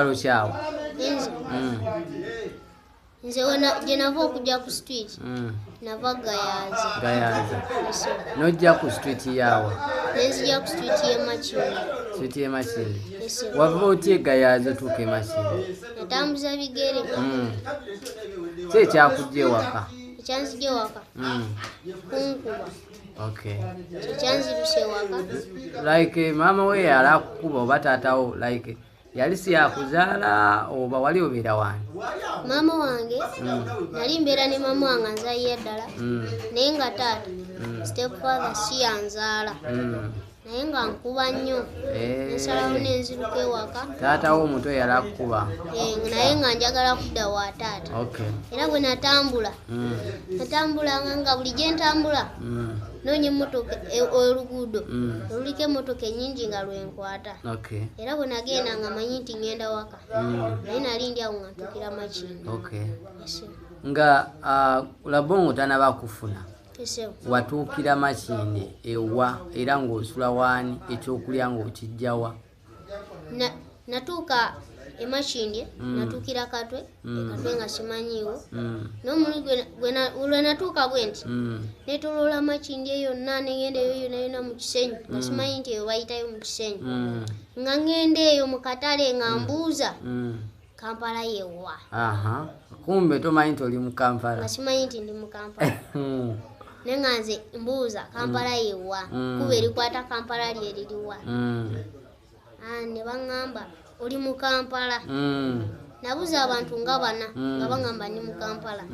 Kyalo kyawo. Nze nze gye nava okujja ku street, nava Gayaza. Gayaza. Nojja ku street yawa? Nenzija ku street y'e Makindye. Street y'e Makindye. Yes. Wava otya e Gayaza otuuka e Makindye? Natambuza bigere. Ki ekyakujja ewaka? Ekyanzija ewaka, kunkuba. Kyekyanzirusa ewaka. Like maama we yali akukuba oba taatawo, like yali si yakuzaala oba wali obeera wani? Maama wange, nali mbeera ne maama wange anzaalira ddala, naye nga taata, step father, si yanzaala, naye nga nkuba nnyo. Nensalawo nenziruka ewaka. Taata wo omuto yali akukuba? Eh, naye nga njagala kudda wa taata. Era bwe natambula, natambulanga nga buli gye ntambula noonya emmotoka, oluguudo oluliko emmotoka ennyingi nga lwenkwata. Era bwe nagenda nga manyi nti ngenda waka, naye nali ndi awo nga ntuukira Makindye. Yes. Nga Labongo tanaba kufuna, Yes. watuukira Makindye ewa, era ng'osula waani, ekyokulya ng'okijjawa? Natuuka e Makindye, natuukira Katwe, e Katwe nga simanyiiwo. N'omulundi lwe natuuka bwe nti, netoloola Makindye yonna, negenda eyo yonna yonna mu Kisenyi, nga simanyi nti eyo bayitayo mu Kisenyi. Nga ŋŋenda eyo mu katale nga mbuuza, Kampala yewa? Aha. Kumbe tomanyi nti oli mu Kampala? Nga simanyi nti ndi mu Kampala, naye nga nze mbuuza, Kampala yewa? Kuba erikwata Kampala lye liriwa? Ah, ne baŋŋamba oli mu Kampala. Nabuuza abantu nga bana, nga baŋŋamba ndi mu Kampala.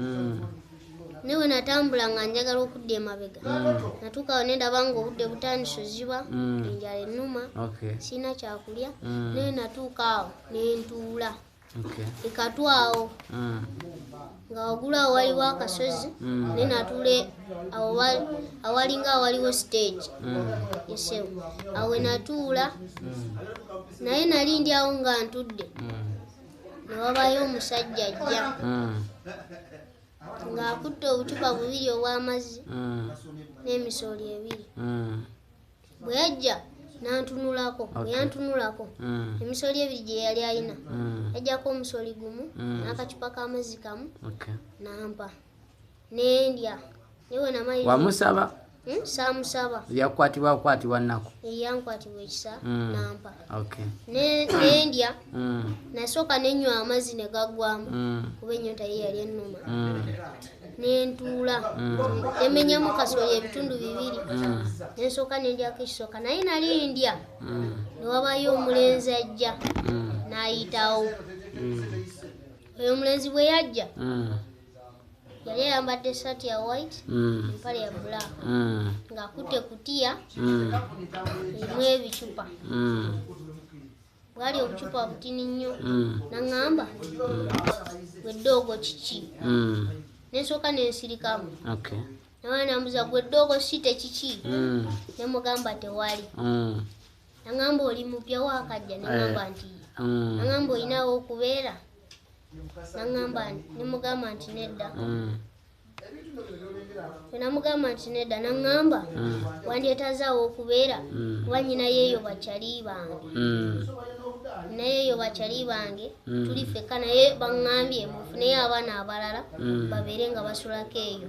Naye we natambula nga njagala okudda emabega, natuukawo nendaba nga obudde butandise oziba, enjala ennuma, sirina kyakulya. Naye natuuka awo nentuula ekatwawo, nga waggulu awo waliwo akasozi, naye natuula awo awalinga awaliwo stage esewo. Awo we natuula, naye nali ndi awo nga ntudde, ne wabayo omusajja ajja ng'akutte obucupa bubiri obw'amazzi n'emisooli ebiri. Bwe yajja n'antunulako, bwe yantunulako, emisooli ebiri gye yali alina, yajjako omusoli gumu n'akacupa k'amazzi kamu, nampa nendya. Naye we namaliriza, Wamusaba? Hmm? Saamusaba. Yakukwatibwa kukwatibwa nnaku? Yankwatibwa ekisa, nampa. Nendya. Nasooka nenywa amazzi ne gaggwamu, kuba ennyonta ye yali ennuma. Nentuula, nemenyamu kasooli ebitundu bibiri, nensooka nendyako ekisooka. Naye nali ndya, ne wabayo omulenzi ajja n'ayitawo. Oyo omulenzi bwe yajja, yali ayambadde esaati ya white, empale ya black, ng'akutte kutiya erimu ebicupa. Bwali obucupa butini nnyo. Naŋŋamba, "Gwe ddoogo kiki?" Nensooka nensirikamu. Naye nambuza, "Gwe ddoogo si tekiki?" Nemugamba, "Tewali." Naŋŋamba, "Oli mupya waakajja?" Neŋŋamba nti, Naŋŋamba, "Olinawo okubeera?" Naŋŋamba, nemugamba nti, "Nedda." Bwe namugamba nti nedda, naŋŋamba, "Wandyetazaawo okubeera, kuba nyinayo eyo bakyali bange, naye eyo bakyali bange, tuli ffekka, naye baŋŋambye mufuneyo abaana abalala babeere nga basulako eyo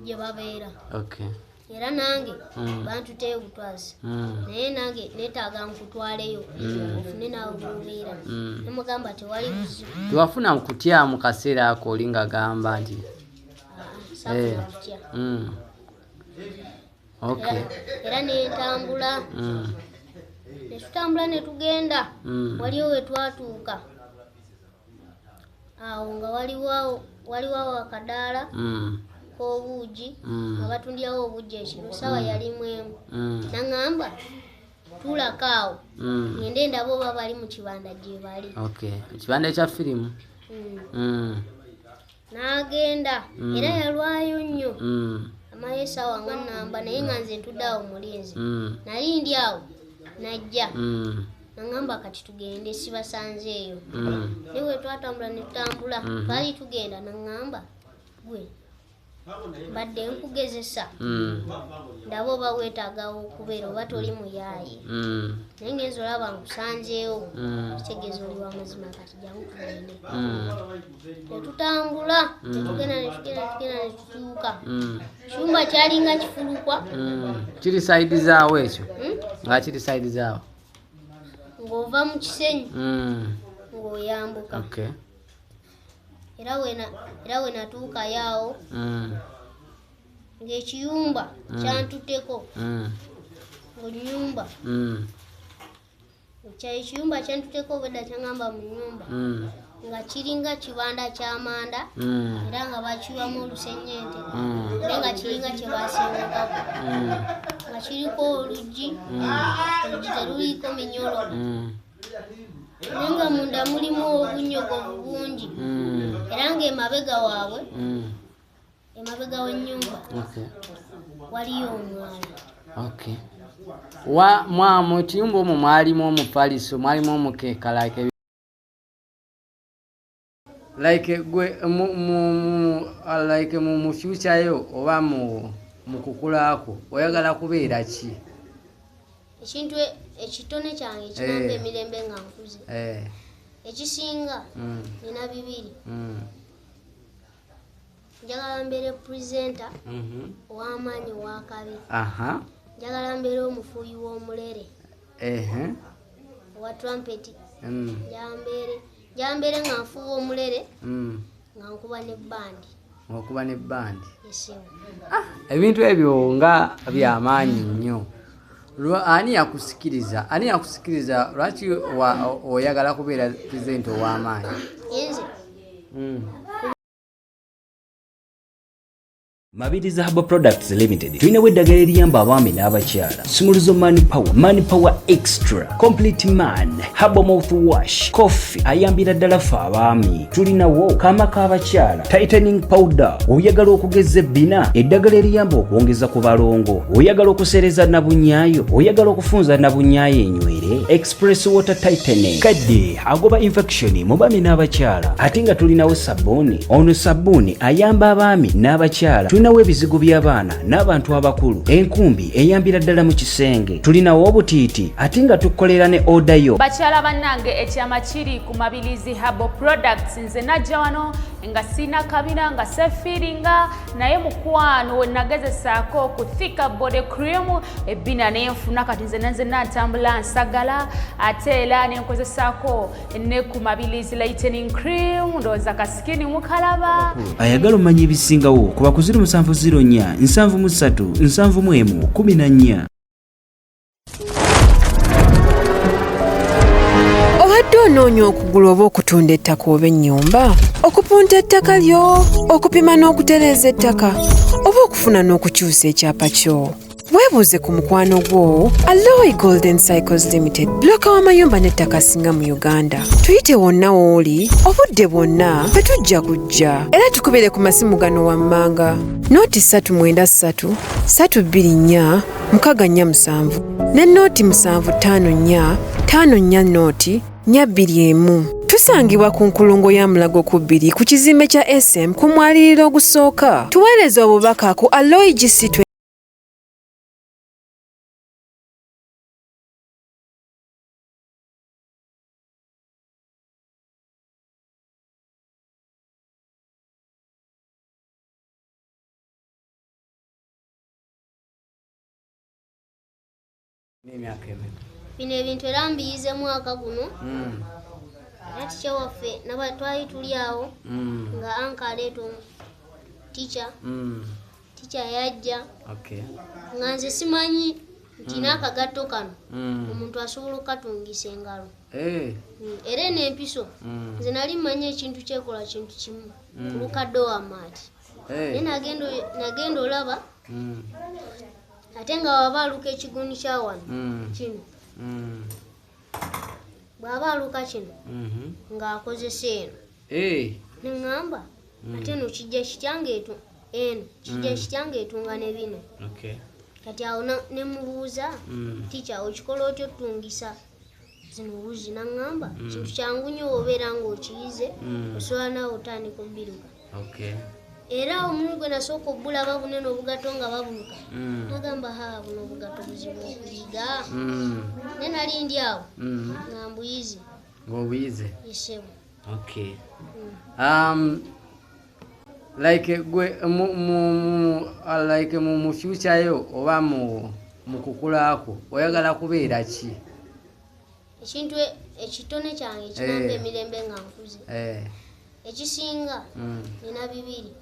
gye babeera. Era nange bantuteyo butwazi, naye nange neetaaga nkutwaleyo ofune naawe bwobeera." Nemugamba, "Tewali buzibu." Tewafuna kutya mu kaseera ako oli nga gamba nti Ah, saafuna kutya. Era nentambula, netutambula netugenda. Waliwo we twatuuka awo nga waliwo awo akadaala k'obuugi, nga batundirawo obuugi ekiro, saawa yali mwemu. Naŋŋamba, "Tuulako awo, ngende ndaba oba bali mu kibanda gye bali." Okay. Ekibanda ekya firimu? Mm. N'agenda, era yalwayo nnyo, amala essaawa nga nnamba, naye nga nze ntudde awo mulinzi. Nali ndi awo, najja, naŋŋamba, "Kati tugende, sibasanze eyo." Naye bwe twatambula ne tutambula, twali tugenda, naŋŋamba, "Gwe Mbadde nkugezesa. Ndaba oba weetaagawo okubeera oba toli muyaaye. Naye ngenza olaba nkusanzeewo. Kitegeeza oli wa mazima, kati jangu tugende. Ne tutambula, ne tugenda, ne tugenda, ne tugenda, ne tutuuka. Kiyumba kyalinga kifulukwa. Kiri side zaawo ekyo? Nga kiri side zaawo? Ng'ova mu Kisenyi. Ng'oyambuka. Era we natuukayo awo, ng'ekiyumba kyantutteko. Ng'ennyumba. Ekiyumba kyantutteko obwedda kyaŋŋamba mu nnyumba. Nga kiringa kibanda ky'amanda, era nga bakiwamu olusennyente. Naye nga kiringa kye baasengukako. Nga kiriko oluggi, oluggi teruliiko minyolo. Naye nga munda mulimu obunnyogovu bungi. Era ng'emabega waabwe, emabega w'ennyumba, waliyo omwala. Wa mwa mu kiyumba omwo mwalimu omufaliso, mwalimu omukeeka, like gwe mu like mu future yo oba mu kukula kwo oyagala kubeera ki? Ekintu ekitone kyange ekinampa emirembe nga nkuze. Ekisinga nina bibiri. Njagala mbeere presenter ow'amaanyi ow'akabi. Njagala mbeere omufuuyi w'omulere. Owa trumpet. Njagala mbeere nga nfuuwa omulere, nga nkuba ne bandi. Okuba ne bandi. Esewo. Ebintu ebyo nga byamaanyi nnyo. Ani yakusikiriza? Ani yakusikiriza? Lwaki oyagala kubeera presenter ow'amaanyi? Nze. Mabirizi Herbal Products Limited tulinawo eddagala eriyamba abaami n'abakyala. Sumuluzo Man Power, Man Power Extra, Complete Man, Herbal Mouthwash, Coffee ayambira ddala ffe abaami. Tulinawo kaama k'abakyala, Tightening Powder, oyagala okugeza ebbina, eddagala eriyamba okwongeza ku balongo, oyagala okuseereza nabunyaayo, oyagala okufunza nabunyaayo enywere, Express Water Tightening, kadde agoba infection mu baami n'abakyala. Ate nga tulinawo sabbuuni, ono sabbuuni ayamba abaami n'abakyala. Tulinawo ebizigo by'abaana n'abantu abakulu, enkumbi eyambira ddala mu kisenge. Tulinawo obutiiti ate nga tukolera ne order yo. Bakyala bannange, ekyama kiri ku Mabilizi Herbal Products. Nze najja wano nga sina kabina, nga sefiiringa, naye mukwano we nagezesaako ku Thicker Body Cream, ebbina nenfuna. Kati nze nenzenna ntambula nsagala. Ate era nenkozesaako ne ku Mabilizi Lightening Cream, ndowooza ka skin mukalaba. Ayagala omanya ebisingawo kuba ku 0704 73 71 14. Obadde onoonya okugula oba okutunda ettaka oba ennyumba, okupunta ettaka lyo, okupima n'okutereeza ettaka, oba okufuna n'okukyusa ekyapa kyo? Weebuuze ku mukwano gwo Aloy Golden Cycles Limited, broker w'amayumba n'ettaka asinga mu Uganda. Tuyite wonna w'oli, obudde bwonna, fe tujja kujja. Era tukubire ku masimu gano wammanga: 0 393 324 647 ne 0 754 54 0 421. Tusangibwa ku nkulungo ya Mulago ku 2 ku kizimbe kya SM ku mwaliriro ogusooka. Tuweereza obubaka ku Aloy GC. N'emyaka emeka? Bino ebintu era mbiyize mwaka guno. Era teacher waffe naba twali tuli awo, nga anka aleeta teacher. Teacher yajja, nga nze simanyi nti n'akagatto kano omuntu asobola okukatungisa engalo. Era eno empiso, nze nali mmanyi ekintu kyekola kintu kimu, kuluka doormat. Naye nagenda olaba ate nga waba aluka ekigundi kya wano kino, bw'aba aluka kino ng'akozesa eno. Neŋŋamba, ate eno kijja kitya ng'etu eno kijja kitya ng'etunga ne bino? Kati awo ne mubuuza, "Teacher, okikola otya otungisa zino wuzi?" Naŋŋamba, "Kintu kyangu nnyo, obeera ng'okiyize, osobola naawe otandika obbiruka." Era omulundi gwe nasooka obulaba bunene obugato nga babuluka, nagamba ha, buno obugato buzibu okuyiga. Naye nali ndi awo nga mbuyize. Ng'obuyize. Esebo. Okay. Like gwe like mu future yo oba mu kukula kwo oyagala kubeera ki? Ekintu ekitone kyange ekinampa emirembe nga nkuze, ekisinga nina bibiri.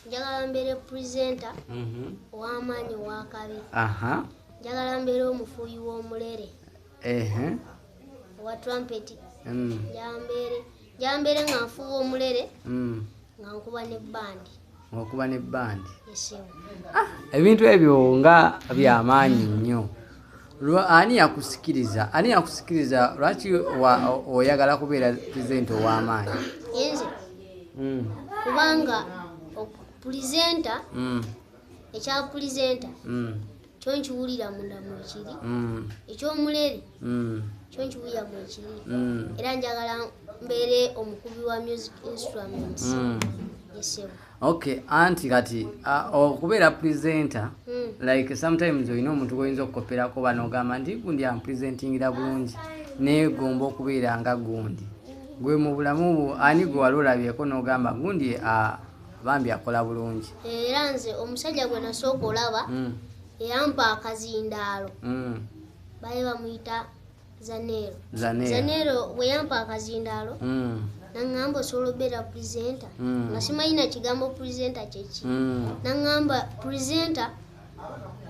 Njagala mbeere presenter ow'amaanyi, ow'akabi. Njagala mbeere omufuuyi w'omulere owa trumpet. Njagala mbeere nga nfuuwa omulere nga nkuba ne bandi. Ng'okuba ne bandi. Esebo. Ebintu ebyo nga byamaanyi nnyo. Ani yakusikiriza? Ani yakusikiriza? Lwaki oyagala kubeera presenter ow'amaanyi? Nze kubanga presenter, ekya presenter kyo nkiwulira munda mwekiri, ekyomulere kyo nkiwulira mwekiri, era njagala mbeere omukubi wa music instruments. Esebo. Okay, anti kati okubeera presenter, like sometimes olina omuntu gwoyinza okukoperako, banogamba nti gundi ampresentingira bulungi, neegomba okubeera nga gundi. Gwe mu bulamu bwo ani gwe wali olabyeko n'ogamba gundi bambi akola bulungi? Era nze omusajja gwe nasooka olaba eyampa akazindaalo, baali bamuyita Zanero. Zanero. Zanero bwe yampa akazindaalo, naŋŋamba osobola obeera presenter, nga simanyi na kigambo presenter kyeki. Naŋŋamba presenter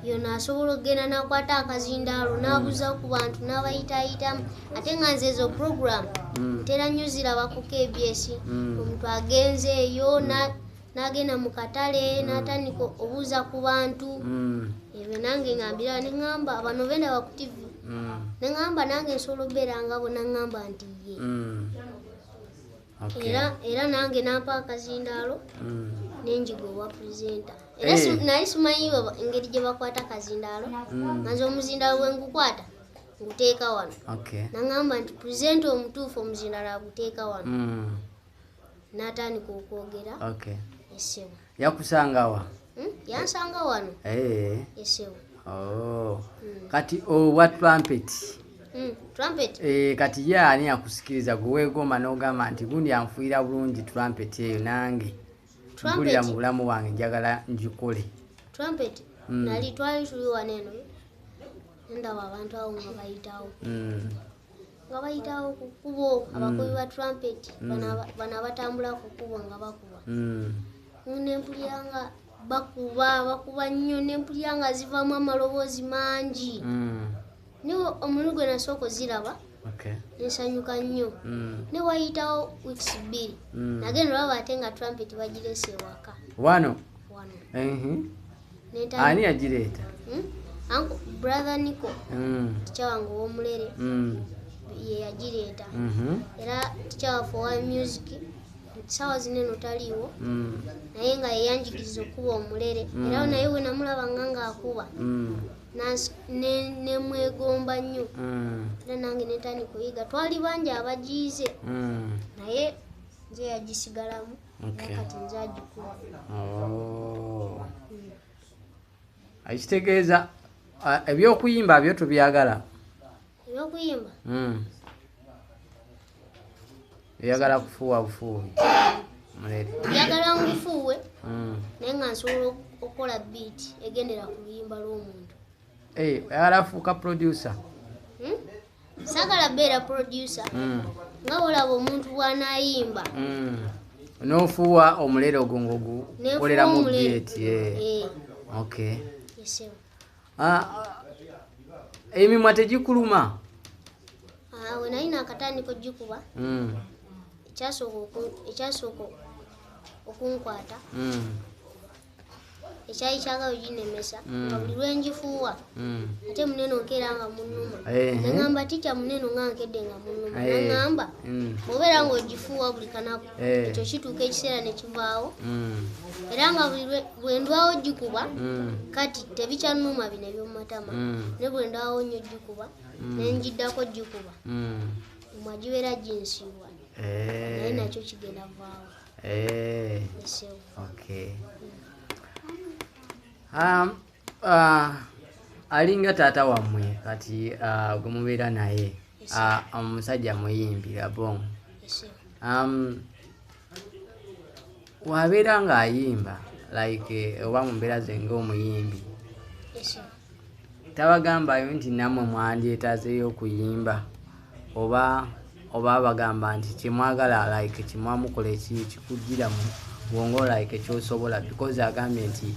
yona asobola okugenda n'akwata akazindaalo n'abuza ku bantu n'abayitaayitamu, ate nga nze ezo program ntera nnyo ziraba ku KBS. Omuntu agenze eyo n'agenda mu katale n'atandika obuuza ku bantu. Ebyo nange ngambira, ne ŋŋamba bano bendaba ku TV, ne ŋŋamba nange nsobola obeera nga bo, naŋŋamba nti ye. Era nange nampa akazindaalo nenjiga obwa presenter. Era naye simanyi engeri gye bakwata akazindaalo, nga nze omuzindaalo bwe ngukwata nguteeka wano. Naŋŋamba nti presenter omutuufu omuzindaalo aguteeka wano, n'atandika okwogera. Esebo. Yakusangawa? Yansanga wano. Esebo. Oh. Kati obwa trumpet? Trumpet. Kati ye ani akusikiriza gwe weegomba n'ogamba nti gundi anfuuyira bulungi trumpet eyo, nange Trumpet. mpulira mu bulamu bwange njagala ngikole? Trumpet, nali twali tuli wano eno, ndaba abantu awo nga bayitawo, nga bayitawo ku kkubo, abakubi ba trumpet, bano abatambula ku kkubo nga bakuba. Nempulira nga bakuba, bakuba nnyo, nempulira nga zivaamu amaloboozi mangi. Naye omulundi gwe nasooka oziraba, nensanyuka nnyo. Ne wayitawo weeks 2, nagenda olaba ate nga trumpet bagireese ewaka. Wano? Wano. Ani yagireeta? Uncle, brother Nico, teacher wange ow'omulere, ye yagireeta. Era teacher waffe owa music saawa zino eno taliiwo, naye nga yeyanjigiriza okukuba omulere. Era naye bwe namulabanga ng'akuba, nemwegomba nnyo. Era nange netandika oyiga. Twali bangi abagiyize, naye nze yagisigalamu, era kati nze agikuba. Oh. Ekitegeeza ebyokuyimba byo tubyagala? Ebyokuyimba? Oyagala kufuuwa bufuuwi mulere? Njagala ngufuuwe, naye nga nsobola okukola beat egendera ku luyimba lw'omuntu. Oyagala fuuka producer? Saagala beera producer. Nga olaba omuntu bw'anaayimba, N'ofuuwa omulere ogwo ng'ogukoleramu Nenfuuwa omulere. beat. Eh. Yes, sir. Emimwa tegikuluma? We nali naakatandika ogikuba, ekyasooka okunkwata, ekyali kyagala oginemesa, nga buli lwe ngifuuwa, ate munene nkeera nga munnuma. Naŋŋamba ticca munene nga nkedde nga munnuma. Naŋŋamba bw'obeera ng'ogifuuwa buli kanaku, ekyo kituuka ekiseera ne kivaawo. Era nga buli bwe ndwawo gikuba, kati tebikyannuma bino eby'omu matama. Ne bwe ndwawo nnyo gikuba, ne ngiddako gikuba, emimwa gibeera ginsiibwa, naye nakyo kigenda vaawo. Okay. Alinga taata wammwe kati gwe mubeera naye omusajja muyimbi Labong. Wabeera ng'ayimba like oba mu mbeera ze ng'omuyimbi, tabagambayo nti nammwe mwandyetaazeeyo okuyimba oba bagamba nti kyemwagala like kyemwamukola ekikujjira mu bwongo like kyosobola, because agambye nti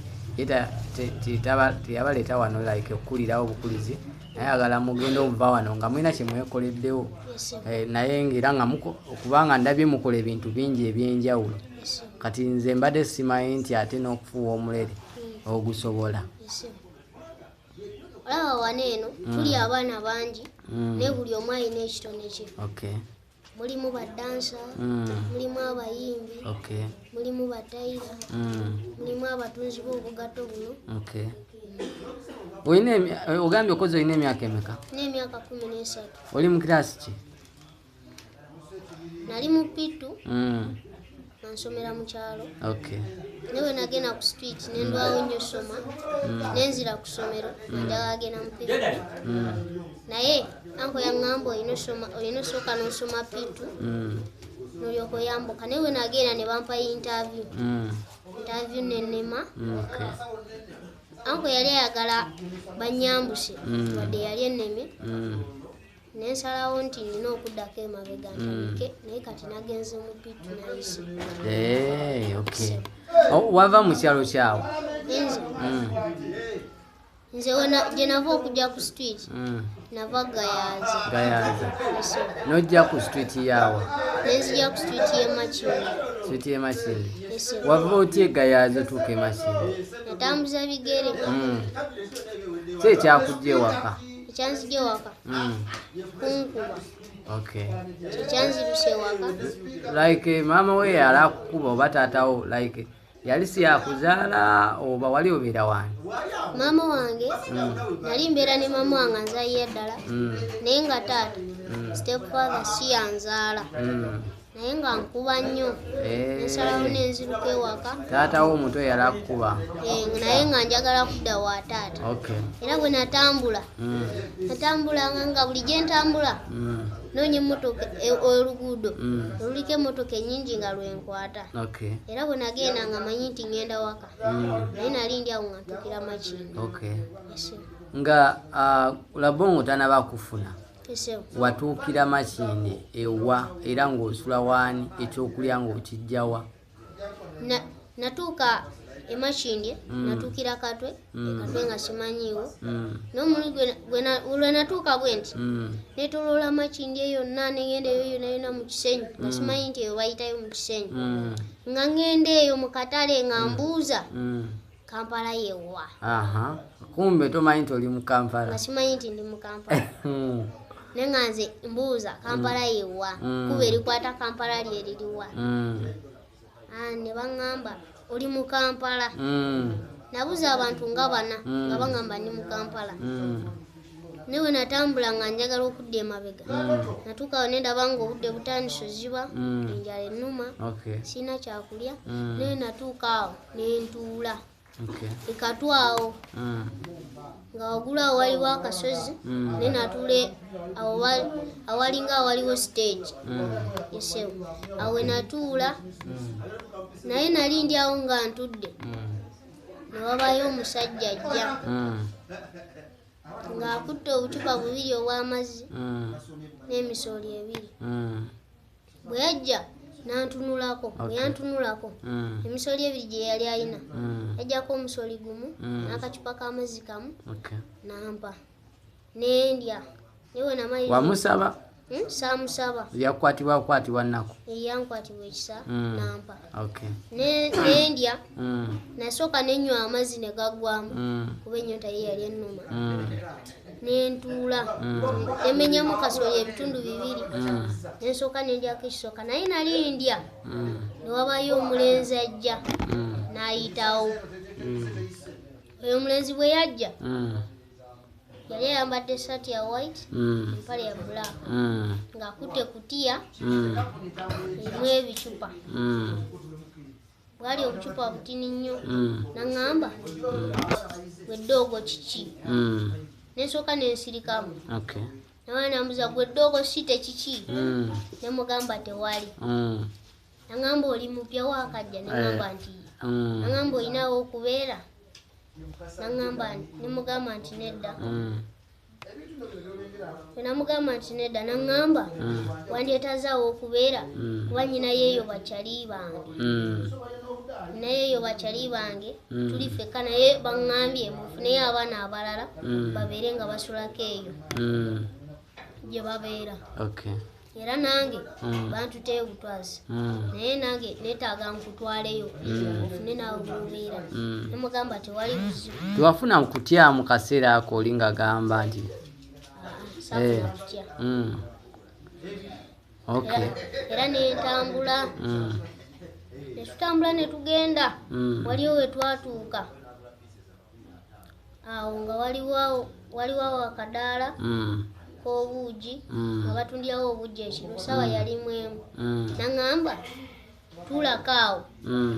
teyabaleeta wano like okukulirawo obukulizi, naye agala mugende omuva wano nga mulina kyemwekoleddewo, naye ng'era nga kubanga ndabye mukola ebintu bingi ebyenjawulo. Kati nze mbadde simanyi nti ate n'okufuuwa omulere ogusobola. Olaba wano eno tuli abaana bangi naye buli omu alina ekitone kye. Mulimu badansa, mulimu abayimbi, mulimu batayira, mulimu abatunzi b'obugatto buno. Ogambye okoze olina emyaka emeka? N'emyaka 13. Oli mu kiraasi ki? Nali mu P2. Nga nsomera mu kyalo. Naye bwe nagenda ku street ne ndwawo nnyo soma, ne nzira ku ssomero nga njagala genda mu P2. Naye anko yaŋŋamba olina osooka n'osoma P2 n'olyoka oyambuka. Naye bwe nagenda ne bampa interview. Interview n'ennema. Anko yali ayagala bannyambuse wadde yali ennemye. Ne nsalawo nti nnina okuddako emabega ntandike, naye kati nagenze mu P2 nayise. Wava mu kyalo kyawo? Nze gye nava okujja ku street, nava Gayaza. Gayaza. N'ojja ku street yawa? Ne nzija ku street y'e Makindye. Street y'e Makindye. Wava otya e Gayaza otuuka e Makindye? Natambuza bigere. Ki ekyakujja ewaka? Ekyanzija ewaka? Kunkuba. Kyekyanzirusa ewaka. Like maama we yali akukuba oba taata wo, like yali si yakuzaala oba wali obeera wani? Maama wange nali mbeera ne maama wange anzaalira ddala, naye nga taata step father si yanzaala, naye nga nkuba nnyo. Nsalawo n'enziruka ewaka. Taata wo omuto yali akukuba? Naye nga njagala kudda wa taata. Era bwe natambula, natambulanga nga buli gye ntambula noonya emmotoka, oluguudo oluliko emmotoka ennyingi nga lwenkwata. Era bwe nagenda nga manyi nti ngenda waka, naye nali ndi awo nga ntuukira Makindye. Nga Labongo tanaba kufuna, watuukira Makindye ewa era ng'osula waani, ekyokulya ng'okijja wa? Natuuka e Makindye, natuukira Katwe, Katwe nga simanyiiwo. N'omulundi lwe natuuka bwe nti neetoloola Makindye yonna ne ngenda eyo yonna yonna mu Kisenyi, nga simanyi nti eyo bayitayo mu Kisenyi. Nga ngenda eyo mu katale nga mbuuza Kampala yewa. Kumbe tomanyi nti oli mu Kampala? Nga simanyi nti ndi mu Kampala. Naye nga nze mbuuza Kampala yewa, kuba erikwata Kampala lye liriwa. Ne baŋŋamba oli mu Kampala. Nabuuza abantu nga bana nga baŋŋamba ndi mu Kampala. Naye bwe natambula nga njagala okudda emabega, natuuka awo ne ndaba ng'obudde butandise oziba, enjala ennuma, sirina kyakulya. Naye natuuka awo ne ntuula. Ekatwa awo nga waggulu awo waliwo akasozi, naye natuula awalinga awaliwo stage. Esewo awo we natuula, naye nali ndi awo nga ntudde, ne wabayo omusajja ajja ng'akutte obucupa bubiri obw'amazzi n'emisooli ebiri. Bwe yajja n'antunulako, bwe yantunulako emisooli ebiri gye yali alina, yajjako omusooli gumu n'akacupa k'amazzi kamu n'ampa, ne ndya. Naye bwe namaliriza Wamusaba? Saamusaba. Yakukwatibwa kukwatibwa nnaku? Yankwatibwa ekisa n'ampa. Ne ndya, nasooka ne nnywa amazzi ne gaggwamu, kuba ennyonta ye yali ennuma. Ne ntuula, ne mmenyamu kasooli ebitundu bibiri, ne nsooka ne ndyako ekisooka, naye nali ndya, ne wabayo omulenzi ajja n'ayitawo. Oyo omulenzi bwe yajja, Yali ayambadde essaati ya white, empale ya black, ng'akutte kutiya erimu ebicupa. Bwali obucupa butini nnyo. Naŋŋamba, gwe ddoogo kiki? Nensooka nensirikamu. Naye nambuza, gwe ddoogo si tekiki? Ne mugamba tewali. Naŋŋamba, oli mupya waakajja? Ne ŋŋamba nti. Naŋŋamba, olinawo okubeera? Naŋŋamba, ne mugamba nti nedda. Bwe namugamba nti nedda, naŋŋamba, wandyetazaawo okubeera, kuba nyinayo eyo bakyali bange, naye eyo bakyali bange, tuli ffekka, naye baŋŋambye mufuneyo abaana abalala babeere nga basulako eyo gye babeera. Era nange bantuteyo butwazi, naye nange neetaaga nkutwaleyo ofune naawe bwobeera. Nemugamba tewali buzibu. Tewafuna kutya mu kaseera ako oli nga gamba nti? Ah, saafuna kutya. Era nentambula, netutambula netugenda. Waliwo we twatuuka awo nga waliwo awo akadaala k'obuugi, nga batundirawo obuugi ekiro, saawa yalimu 1. Naŋŋamba, tuulako awo,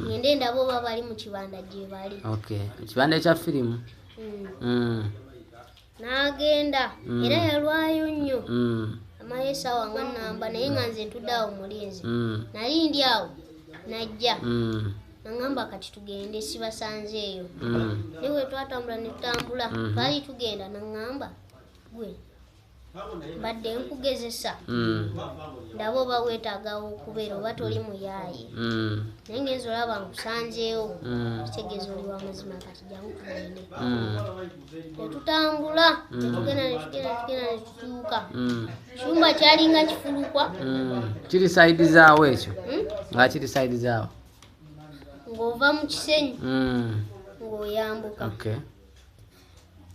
ngende ndaba oba bali mu kibanda gye bali. Okay, ekibanda ekya firimu. N'agenda, era yalwayo nnyo, amala essaawa nga namba, naye nga nze ntudde awo mulinzi. Nali ndi awo, najja, naŋŋamba, kati tugende, sibasanze eyo. Naye bwe twatambula ne tutambula, twali tugenda, naŋŋamba, gwe mbadde nkugezesa, ndaba oba weetaagawo okubeera oba toli muyaaye, naye ngenza olaba nkusanzeewo, kitegeeza oli wa mazima. Kati jangu tugende. Netutambula, netugenda, netugenda, netugenda, netutuuka. Kiyumba kyalinga kifulukwa. Kiri side zaawo ekyo? Hmm? Nga kiri side zaawo? Ng'ova mu Kisenyi, ng'oyambuka.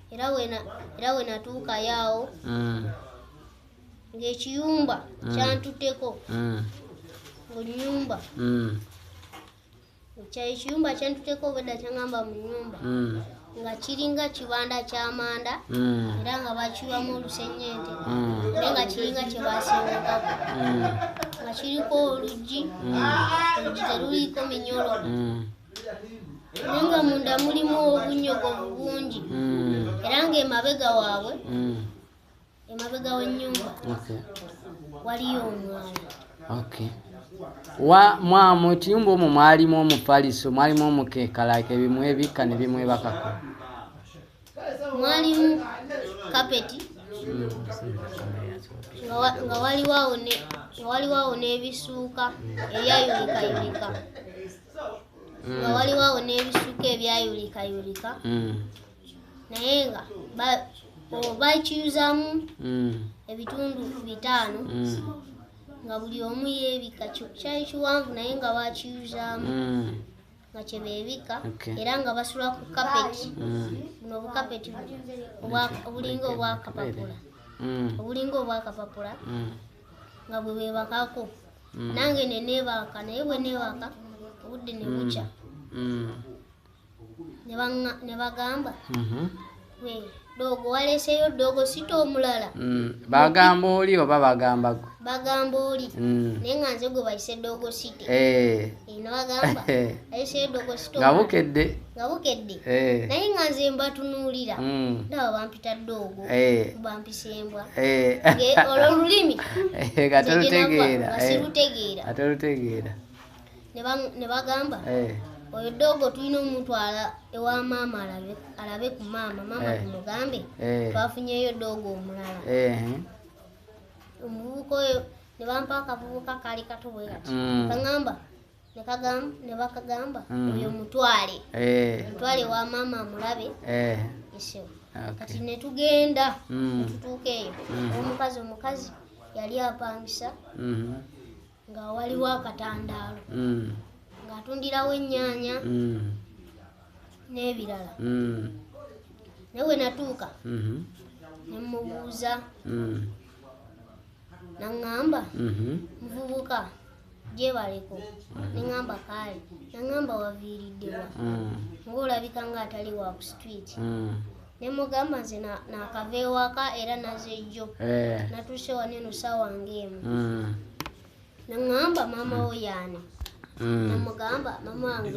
Era we natuukayo awo, ng'ekiyumba kyantutteko, ng'onyumba, ekiyumba kyantutteko, obwedda kyaŋŋamba mu nyumba, nga kiringa kibanda ky'amanda, era nga bakiwamu olusenyente, naye nga kiringa kye basengukako, nga kiriko oluggi, oluggi teruliiko minyolo, naye nga munda mulimu obunyogovu bungi, era ng'emabega waabwe, emabega w'ennyumba, waliyo omwala. Okay. Wa mwa mu kiyumba omwo mwalimu omufaliso, mwalimu omukeeka, like ebimwebikka ne bimwebakako? Mwalimu kapeti, nga waliwo awo n'ebisuuka ebyayulikayulika, nga waliwo awo n'ebisuuka ebyayulikayulika, naye nga bakiyuzaamu ebitundu 5, nga buli omu yeebikka. Kyali kiwanvu, naye nga bakiyuzaamu, nga kyebeebikka, era nga basula ku kapeti, buno obukapeti obulinga obwakapapula, obulinga obwakapapula, nga bwe beebakako. Nange ne neebaka, naye bwe neebaka obudde ne bukya, ne bagamba, we doogo, waleeseyo doogo sita omulala. Bagamba oli oba bagamba gwe? Bagamba oli, naye nga nze gwe bayise doogo site. Ne bagamba, aleeseyo doogo sita Nga omulala. bukedde. Nga bukedde. Naye nga nze mbatunuulira, ndaba bampita doogo, bampisa embwa. Olwo olulimi Nga nze gye nava tolutegeera. nga sirutegeera. Nga tolutegeera. Ne bagamba, oyo doogo tulina omutwala ewa maama, alabe ku maama, maama tumugambe twafunyeyo doogo omulala. Omuvubuka oyo ne bampa akavubuka kaali kato bwe kati, kaŋŋamba, ne bakagamba, oyo mutwale, mutwale wa maama amulabe. Esewo. Kati ne tugenda, ne tutuuka eyo omukazi. Omukazi yali apangisa, nga waliwo akatandaalo, ng'atundirawo ennyaanya n'ebirala. Naye we natuuka, ne mubuuza, naŋŋamba, muvubuka, gyebaleko. Ne ŋŋamba kaale. Naŋŋamba, waviiriddewa, ng'olabika ng'atali wa ku street? Ne mugamba nze nakava ewaka era nazejjo. Natuuse wano eno ssaawa ng'emu. Naŋŋamba maama wo yaani. Namugamba maama wange.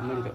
Omuliro.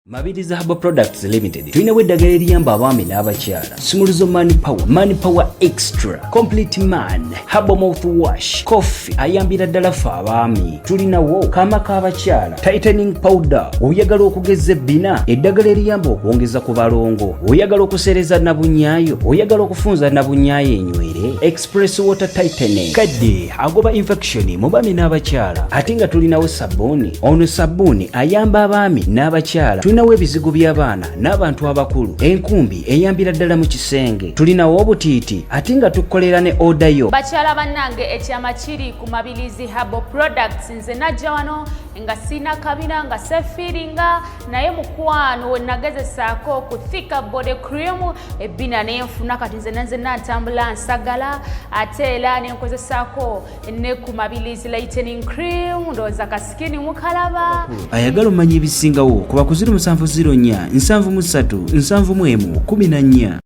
Mabirizi Herbal Products Limited tulinawo eddagala eriyamba abaami n'abakyala. Sumuluzo Man Power, Man Power Extra, Complete Man, Herbal Mouthwash, Coffee ayambira ddala ffe abaami. Tulinawo kaama k'abakyala, Tightening Powder, oyagala okugeza ebbina, eddagala eriyamba okwongeza ku balongo, oyagala okuseereza nabunyaayo, oyagala okufunza nabunyaayo enywere, Express Water Tightening, kadde agoba infection mu baami n'abakyala. Ate nga tulinawo sabbuuni, ono sabbuuni ayamba abaami n'abakyala. Tulinawo ebizigo by'abaana n'abantu abakulu, enkumbi eyambira ddala mu kisenge. Tulinawo obutiiti ate nga tukolera ne oda yo. Bakyala bannange, ekyama kiri ku Mabilizi Herbal Products. Nze najja wano nga sina kabina, nga sefiiringa, naye mukwano we nagezesaako ku Thika Body Cream ebbina nenfuna. Kati nze nanzenna ntambula nsagala. Ate era nenkozesaako ne ku Mabilizi Lightening Cream, ndowooza ka skin mukalaba. Ayagala omanya ebisingawo kuba ku 0704 73 71 14.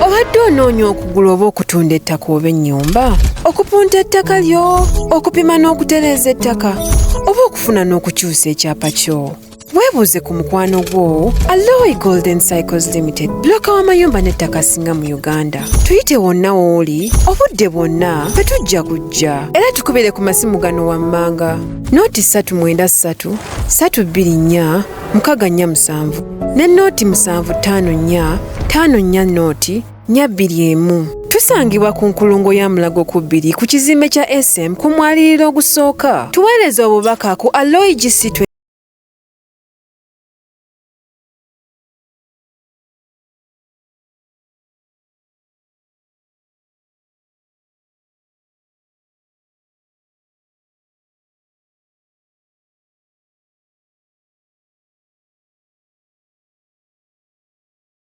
Obadde onoonya okugula oba okutunda ettaka oba ennyumba, okupunta ettaka lyo, okupima n'okutereeza ettaka, oba okufuna n'okukyusa ekyapa kyo? Weebuuze ku mukwano gwo Aloy Golden Cycles Limited, broker w'amayumba n'ettaka asinga mu Uganda. Tuyite wonna w'oli, obudde bwonna, fe tujja kujja. Era tukubire ku masimu gano wammanga: 0 393 324 647 ne 0 754 54 0 421. Tusangibwa ku nkulungo ya Mulago ku 2 ku kizimbe kya SM ku mwaliriro ogusooka. Tuweereza obubaka ku Aloy GC.